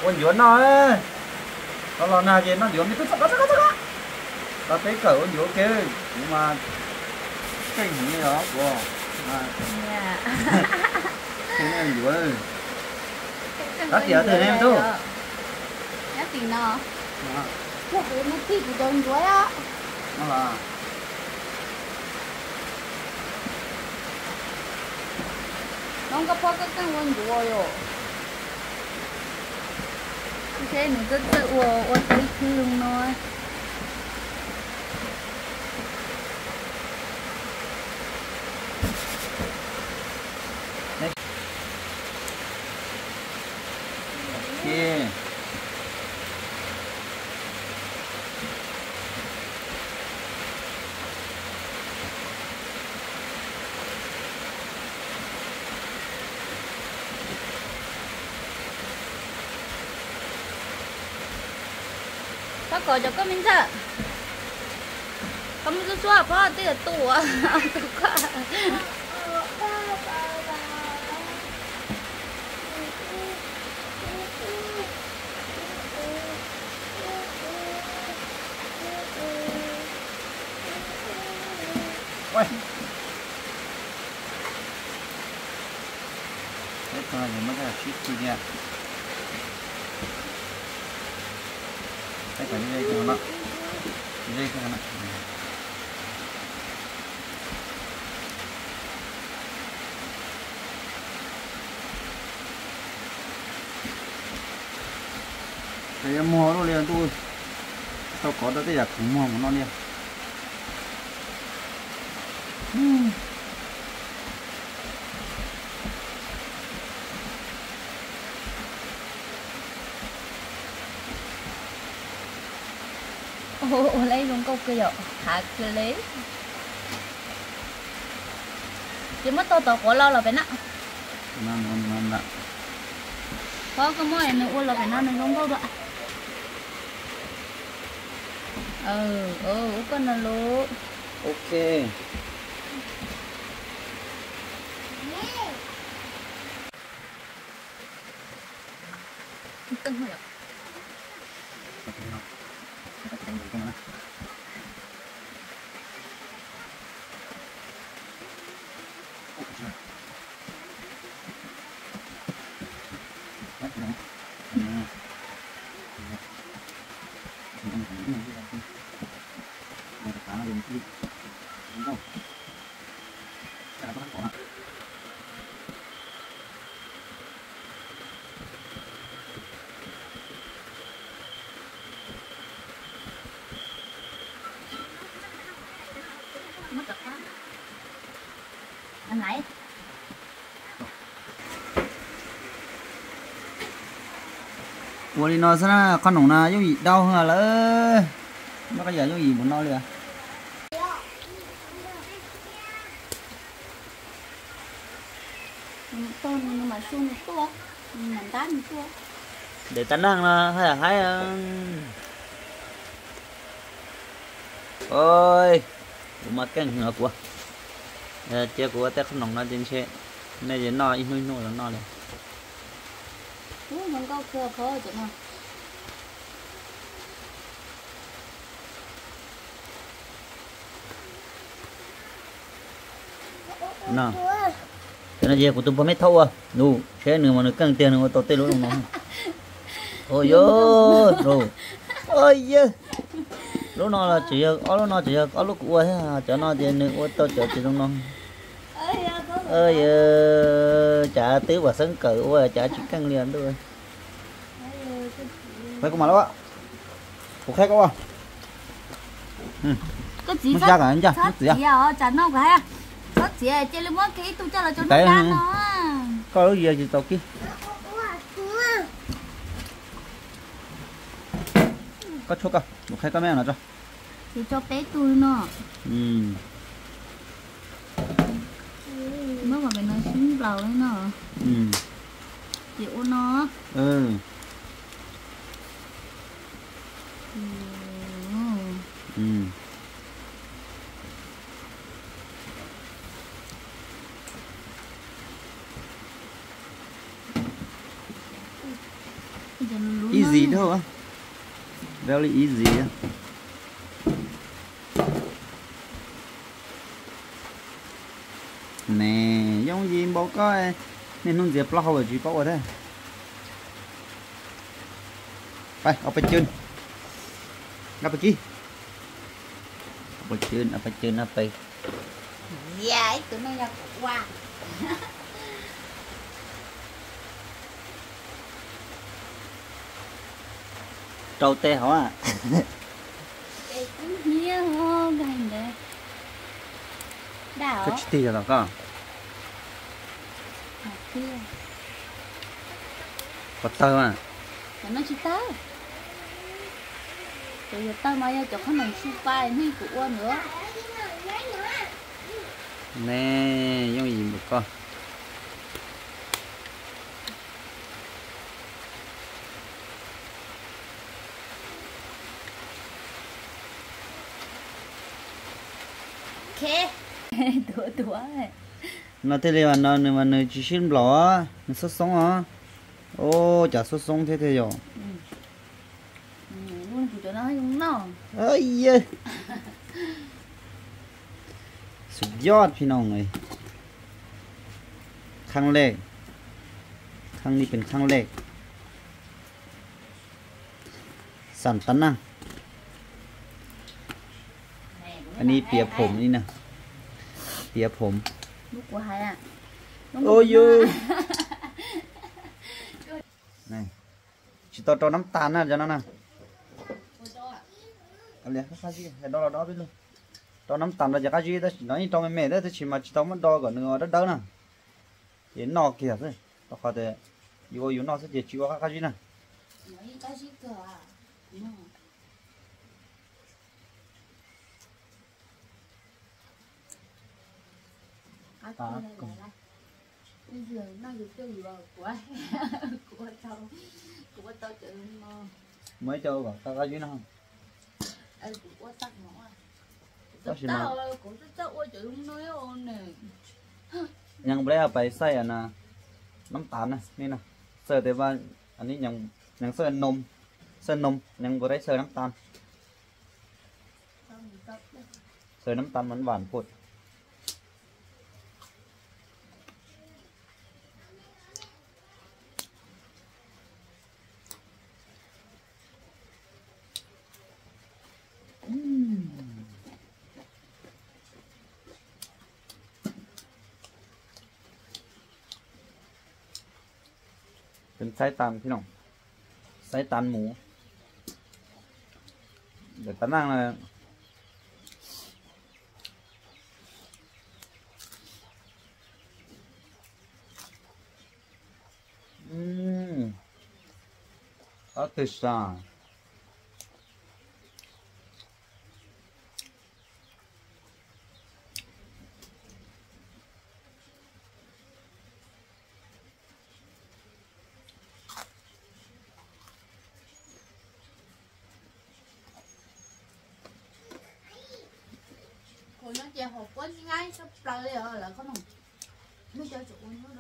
Ua ncuav noj, los los nag ces noj ncuav me tub txog koj txog koj txog koj. Los peb kawm ua ncuav ke, kuv mas keej heev li os kuv. Ncuav, tab tias twg ne tub? Nyob tim no. Kuv mus tig kuv cov ncuav. No los. Nov koj phob koj keej ua ncuav yom. Seb nws txawj txawj ua ua tau ib khwb zoo no. Phob kom cov koj me ntxawg, koj mus xub xub phob twb yuav tu, tu koj. Peb tug no ces muab coj sib khi thiab. Peb kom ze ze no, ze ze no. Ces yuav muag luaj li ntuj, tau kov tau tej yam khoom muag mus no li. Ua lawm zoo nkauj kawg yom, hav kawg li. Ces muab tog tom quav los los pem na. Phob koj muab nws ua los pem no nws zoo nkauj dua. Ua koj no lauj. Ok. Ua li no xwb na, qhob noom no yooj yim dau lawm. Muab qhov yam yooj yim mus no li. Ntev tab neeg no haj yam haib. Oj, kuv mas keej heev os kuv. Cia kuv ua tej qhob noom no ces ntshe nej ces noj ib hnub ib hnub los noj li. Cov no ces kuv tus pog me thaub ua, nws seb nws mas nws keej tiag nws ua tau tej lub zoo no. Ua yog, ua yog, lub no los tseem yog ob lub no tseem yog ob lub kuv ua thiab, cov no ces nws ua tau cov tsis zoo no. Yog, cas twb vam xeeb kawm ua cas tsis keej li ntuj. Qhia kuv mam li ua, kuv qhia koj ua. Koj txiv, txiv os, tsam no kuv hais, txhob txiav, cia li muab kiag ib tug coj los rau neb dab no. Koj lub yias tsis txaus kib. Koj tshuab koj, kuv qhia koj me no tso. Ces tso peb tug no. Muab kom pem no sib nplaum li no. Ces ua no. Easy dhau, very easy. Ne, yooj yim npaum koj, niaj hnub ntxias plaub hau tsis paub ua thiab. Pais, au pais cw, nqa pais kib, au pais cw, au pais cw, au pais. Ib tug neeg yog kuv ua. Rau tej hov. Koj tsis tig los koj. Puas tawg mas? Cov no tsis tawg. Cov yuav tawg mas yog cov qhob noom su pa nej kuv ua ntawd. Ne, yooj yim npaum koj. No thiaj li mas no nws mas nws tsis sib nplaum, nws xoob xoob os. Ua cas xoob xoob thiab thiaj yog. Xub yoj phi no, khang lej, khang li pes khang lej, xam tab naj. Ann piav phom li na, piav phom. Tsis tau rau nab tas na cov no na. Rau nab tas no ces qab zib, tab sis no yeej rau me me thiab, tab sis mas tsis tau muab do kom nws ua dawb dawb na. Ces noj kiag xwb, rau qhov tias yus ua yus noj xwb ces tsis ua qab qab zib na. Muab ib co kom qab qab zib no. Tab sis mas nyeem nplej pais xaij na, nab tas na, nej na, xaij tias, nyeem xaij nom, xaij nom, nyeem nplej xaij nab tas, xaij nab tas mas vam phom. Xaib tas, xaib tas mus, tab naj na. Qab twg sas. Kuv no ces hauv kuab nab tshaj plaws li os lawv qhob noom. Nej cov tsum ua nyob